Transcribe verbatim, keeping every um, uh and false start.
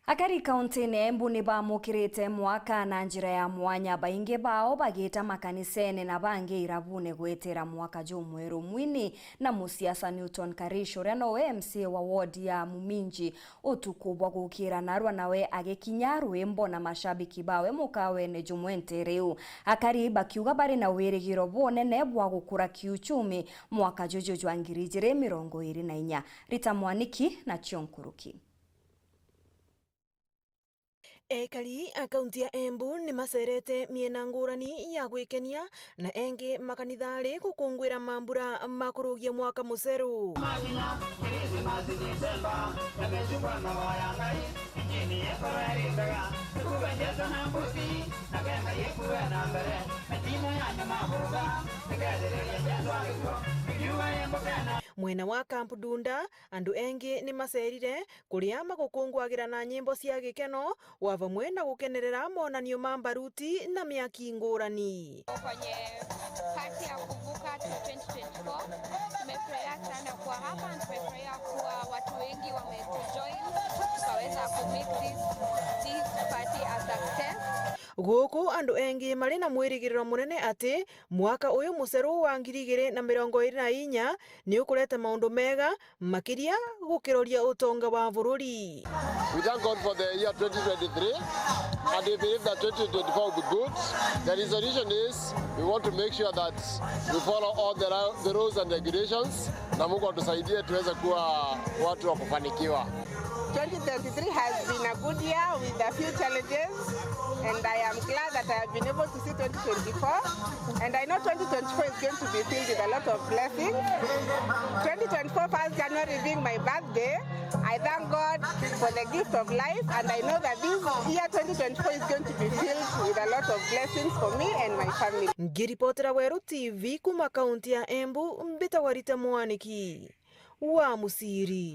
Akari kauntine ya Embu ni bamukirite mwaka na njira ya mwanya, baingi bao bagita makanisene na bangi irabune gwetera mwaka jumweru. Mwini na musiasa Newton Karish, uria nowe M C A wa ward ya Muminji, utuku bwa gukira narua nawe agikinya rwimbo na mashabiki bawe mukawene jumwe ntere iu. Akari bakiuga bari na wirigiro bunene bwa gukura kiuchumi mwaka juju jwa ngiri ijiri mirongo iri na inya. Rita Mwaniki na cio nkuruki. Ekari a kaunti ya Embu ni macerete miena ngurani ya gwikenia na engi makanithari gukungwira mambura ma kurugia mwaka muceru. Mwena wa Camp Dunda, andu engi ni macerire kuria magukungwagira na nyimbo cia gikeno, wa vamwe na gukenerera monanio ma mbaruti na miaki ngurani. Kwenye party ya kuvuka to twenty twenty-four, tumefurahia sana kuwa hapa na tumefurahia kuwa watu wengi wametujoin, tukaweza ku make this, this party a success. Guku andu engi mari na mwirigiriro munene ati mwaka uyu muceru wa ngiri igiri na mirongo iri na inya ni ukureta maundu mega makiria gukiroria utonga wa bururi. We thank God for the year twenty twenty-three, and we believe that twenty twenty-four will be good. The resolution is we want to make sure that we follow all the ru-, the rules and regulations, na Mungu atusaidie tuweze kuwa watu wa kufanikiwa. Twenty twenty-three has been a good year with a few challenges, and I am glad that I have been able to see twenty twenty-four, and I know twenty twenty-four is going to be filled with a lot of blessings. Twenty twenty-four, first January being my birthday, I thank God for the gift of life, and I know that this year twenty twenty-four is going to be filled with a lot of blessings for me and my family. Ngiripotera Weru T V kuma kaunti ya Embu, mbitagwa Rita Mwaniki wa Musiri.